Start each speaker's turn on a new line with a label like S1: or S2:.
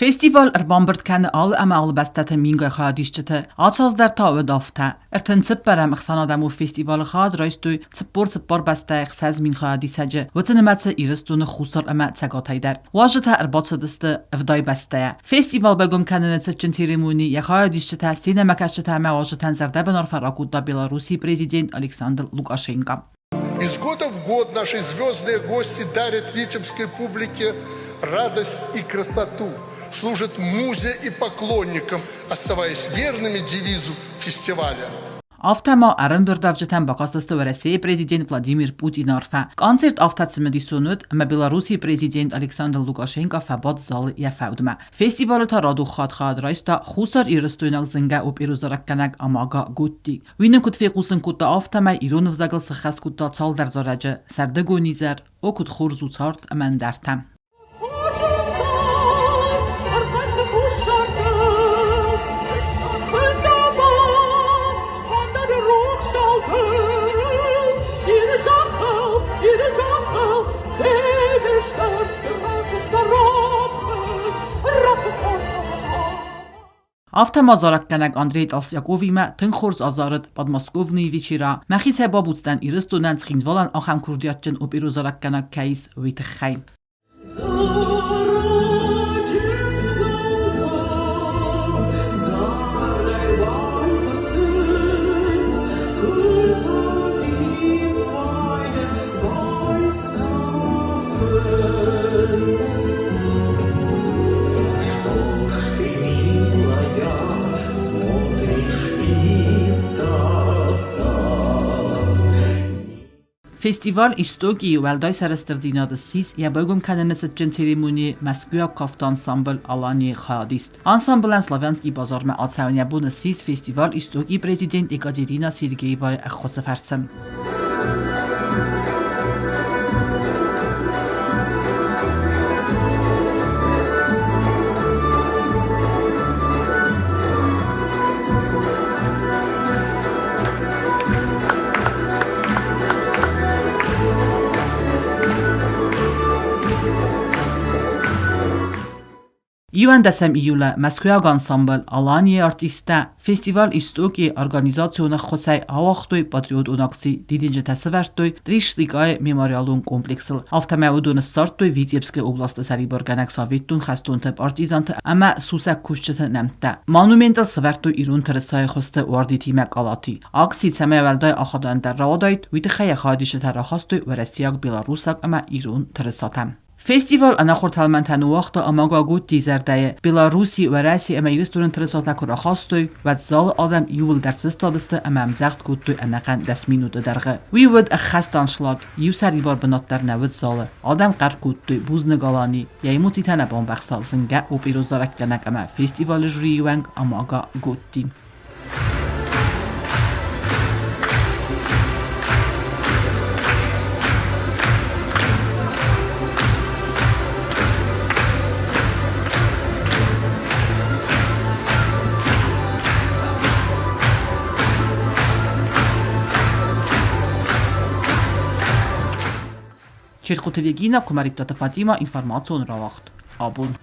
S1: Фестиваль ӕрбамбырд кӕны алы ӕмӕ алы бӕстӕты мингай хайадисджыты. Ацы аз дӕр та уыд афтӕ. 34-ӕм ӕхсӕнадӕмон фестивалы хайад райстой 44 бӕстӕйы 6000 хайадисӕджы, уыцы нымӕцы Ирыстоны Хуссар ӕмӕ Цӕгатӕй дӕр. Уазджытӕ ӕрбацыдысты ӕвдай бӕстӕйӕ. Фестивал байгом кӕныны цытджын церемони йӕ хайадисджытӕ, сценӕмӕкӕсджытӕ ӕмӕ уазджытӕн зӕрдӕбын арфӕ ракодта Белоруссийы президент Александр Лукашенко.
S2: Из года в год наши звездные гости дарят витебской публике радость и красоту, служат музе и поклонникам, оставаясь верными девизу фестиваля.
S1: Афтӕ ма ӕрӕмбырдуӕвджытӕн бакастысты Уӕрӕсейы президент Владимир Путины арфӕ. Концерт афтӕ цымыдисон уыд, ӕмӕ Белоруссийы президент Александр Лукашенко фӕбадт залы йӕ фӕудмӕ. Фестивалы та радон хатт хайад райста хуссарирыстойнаг зынгӕ оперозарӕггӕнӕг Амага Готти. Уый нын куыд фехъусын кодта, афтӕмӕй ирон ӕвзагыл сыххӕст кодта цалдӕр зарӕджы «Сӕрдыгон изӕр», «О, куыд хорз у цард» ӕмӕ ӕндӕртӕ. Афтӕ ма зарӕггӕнӕг Андрей Толстяковимӕ тынг хорз азарыд Подмосковные вечера. Мӕхицӕй бабуц дӕн Ирыстонӕн Цхинвалӕн ахӕм курдиатджын оперозарӕггӕнӕг кӕй ис, уый тыххӕй.
S3: Что ж ты, милая, смотришь искоса?
S1: Фестиваль Истоки-йы уӕлдай сӕрыстырдзинад ссис йӕ байгом кӕныны цытджын церемонийы Мӕскуыйаг кафты ансамбль «Алания» хайадист. Ансамблӕн Славянский базармӕ ацӕуын йӕ бон ссис фестиваль Истоки-йы президент Екатерина Сергеевайы ӕххуысы фӕрцы. Иуӕндӕсӕм июлы мӕскуыйаг ансамбль «Алания» артисттӕ фестиваль «Истоки» организацион ӕххуысӕй ауагътой патриотон акци «Дидинджытӕ сӕвӕрдтой Тришликъайы мемориалон комплексыл. Афтӕмӕй уыдон ссардтой Витебскы областы сӕрибаргӕнӕг советтон хӕстонты, партизанты ӕмӕ сусӕг кусджыты нӕмттӕ. Монументыл сӕвӕрдтой ирон тырысайы хуызты уардитимӕ къалати. Акци цӕмӕй уӕлдай ахадӕндӕр рауадаид, уый тыххӕй йӕ хайадисджытӕ рахастой уӕрӕсейаг, белорусаг ӕмӕ ирон тырысатӕ. Фестивал ӕнахуыр тӕлмӕнтӕ ныууагъта ӕмӕ Гагутти зӕрдӕйы Белорусси, Уӕрӕсе ӕмӕ Ирыстоны тырысатӕ куы рахастой, уӕд залы адӕм иууылдӕр сыстадысты ӕмӕ ӕмдзӕгъд кодтой ӕнӕхъӕн 10 минуты дӕргъы. Уый уыд ӕххӕст аншлаг, иу сӕрибар бынат дӕр нӕ уыд залы. Адӕм хъӕр кодтой «Бузныг, Алани!» Йӕ эмоцитӕ нӕ бамбӕхста зынгӕ оперозарӕггӕнӕг ӕмӕ фестивалы жюрийы уӕнг Амага Готти. Черкъуты Регина, Куымӕридтаты Фатимӕ, информацион рауагъд. Абон.